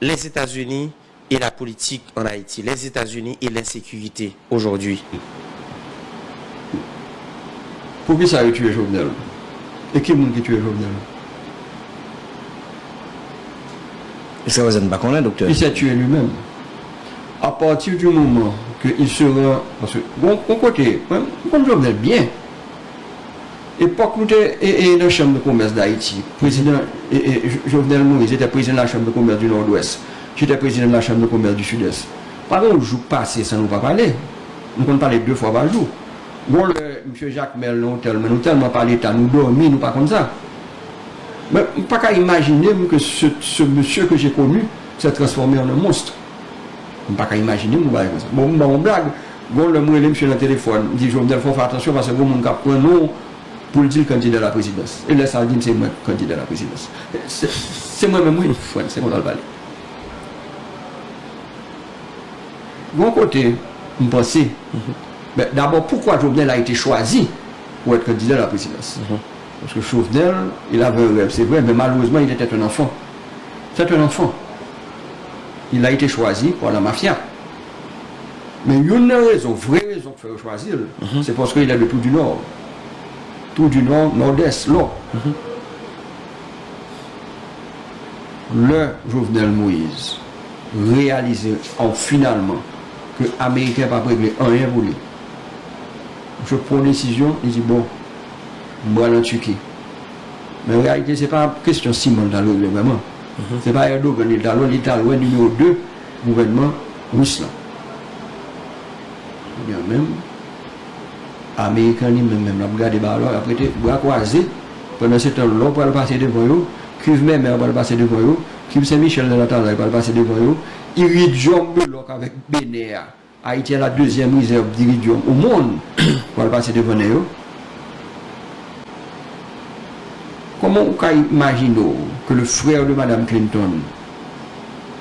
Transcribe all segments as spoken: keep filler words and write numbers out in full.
Les États-Unis et la politique en Haïti, les États-Unis et l'insécurité aujourd'hui. Poukisa yo tiye Jovenel? E ki moun ki tiye Jovenel? Jiskaprezan nou pa konnen, doktè. Il s'est tué lui-même. À partir du moment que il se rend, paske gon kote, mwen m konn Jovenel byen. Epòk nou te e, e, nan Chambre de Commerce d'Haïti, prezidan e, e, Jovenel Moïse était président de la Chambre de Commerce du Nord-Ouest. J'étais président de la Chambre de Commerce du Sud-Est. Pa gen yon jou k pase san nou pa pale. Nou konn pale de fwa pa jou. Gon lè, msye Jakmèl nan otèl mwen, nou tèlman pale ta, nou dòmi, nou pa konn sa. Men m pa ka imajine m ke ce, ce monsieur que j'ai connu s'est transformé en un monstre. M pa ka imajine m yon bagay konsa. Bon, m ba w yon blag. Gon lè m rele msye nan telefòn, m di Jovenel, fò w fè atansyon paske gon moun k ap pran non w pou l di l kandida la prezidans. E lè sa a, l di m se mwen k kandida la prezidans. Se, se mwen menm wi, frè m, se konsa l pale. Gon kote, m panse, men dabò, poukwa Jovenel a été choisi pour être candidat à la présidence? Parce que Jovenel, il avait un rêve, c'est vrai, mais malheureusement, il était un enfant. C'est un enfant. Il a été choisi par la mafia. Men youn nan rezon, vrè rezon k fè yo chwazi l, se paske il est de Tour du Nord. Tour du Nord, Nòdès, Lò. Lè Jovenel Moïse reyalize an finalman ke Ameriken p ap regle anyen pou li, misye pran yon desizyon, li di, bon, m pral an Tiki. Men an reyalite, se pa kesyon siman l t al regle vrèman. Se pa Erdogan li t al wè, li t al wè nimewo de gouvènman ris lan. Kounye a menm, Ameriken li menm, menm, l ap gade bagay la, l ap rete bra kwaze. Pandan se tan, Lò pral pase devan yo, Kuiv Mèmè pral pase devan yo, Kuiv Sen Michèl nan Latalay pral pase devan yo, Iridyòm Milòk avèk Benè a, Haïti a la deuxième réserve d'iridium au monde, pral pase devan nèg yo. Kòman ou ka imajine w ke le frère de Madame Clinton,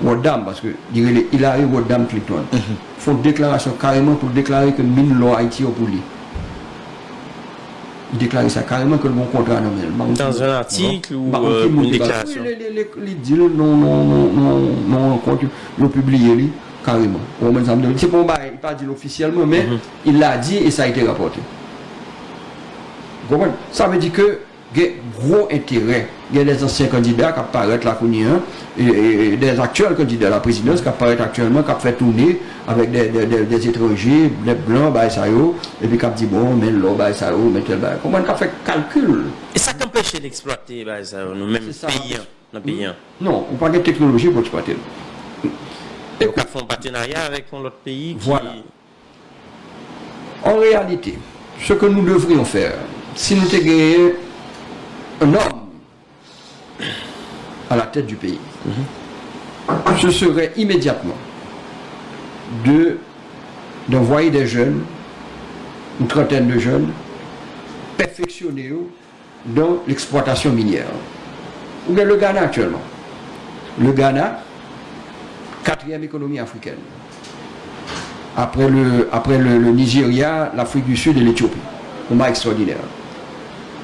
Rodham, paske li rele Hillary Rodham Clinton, fè yon deklarasyon kareman pou l deklare ke min lò Ayiti yo pou li. Li deklare sa kareman ke l gen yon kontra nan men l. M pa konn ki Dans un moun, article m pa ou konn ki euh, moun une ki ba- déclaration? Wi, li, li, li, li di l nan, nan, nan, nan, nan yon rankont, yo pibliye li kareman. Ou konprann sa m di w? Se pa yon bagay, li pa di l ofisyèlman, men il l'a dit et ça a été rapporté. Ou konprann? Sa vle di ke gen gwo enterè. Gen de zansyen kandida k ap parèt la kounye a, e, e, e de aktyèl kandida la prezidans k ap parèt aktyèlman, k ap fè toune avèk de, de, de, de etranje, de blan, bagay sa yo, epi k ap di, bon, men lò, bagay sa yo, men tèl bagay. Konprann? K ap fè kalkil. E sa k anpeche n eksplwate bagay sa yo, nou menm Se sa, peyi an, nan peyi an? Non, ou pa gen teknoloji pou eksplwate l. Yo ka fè yon patenarya avèk yon lòt peyi ki Voilà. En réalité, ce que nous devrions faire, si nou te genyen un homme à la tête du pays, ce serait immédiatement de d'envoyer des jeunes, une trentaine de jeunes, perfectionner eux dans l'exploitation minière. Ou gen le Ghana actuellement. Le Ghana, quatrième économie africaine. Après le, après le, le Nigeria, l'Afrique du Sud et l'Éthiopie. Yon bagay ekstraòdinè.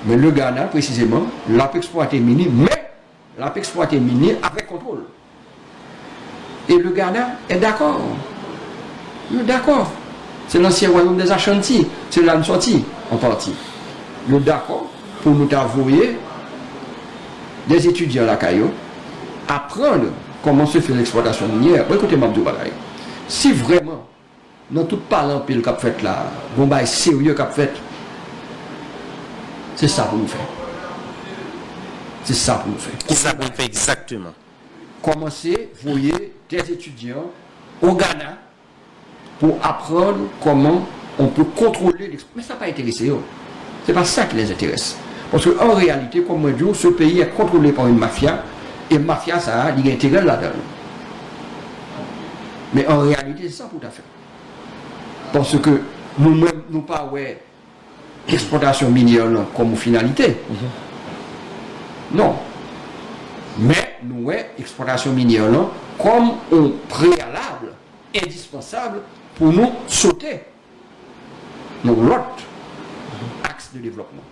Men le Ghana, presizeman, l ap eksplwate min li, men l ap eksplwate min li avèk kontwòl. Et le Ghana est d'accord. Yo dakò. Se lansyen wayòm dè Ashanti. Se la n sòti, an pati. Yo dakò pou nou ta voye des étudiants lakay yo, apprendre comment se fait l'exploitation minière. Bon, ekoute, m ap di w bagay. Si vrèman, nan tout pale anpil k ap fèt la, gon bagay serye k ap fèt, se sa pou nou fè. Se sa pou nou fè. Kisa pou n fè egzakteman? Kòmanse voye des étudiants au Ghana pour apprendre comment on peut contrôler l'ex-, men sa pa enterese yo. Se pa sa ki les intéresse. Paske an reyalite, kòm mwen di w, ce pays est contrôlé par une mafia, e mafya sa a, li gen enterè l ladan l. Men an reyalite, se sa pou w ta fè. Paske nou menm, nou pa wè eksplwatasyon minyè lan kòm yon finalite. Non. Men nou wè eksplwatasyon minyè lan kòm yon preyalab endispansab pou nou sote nan yon lòt aks de devlòpman.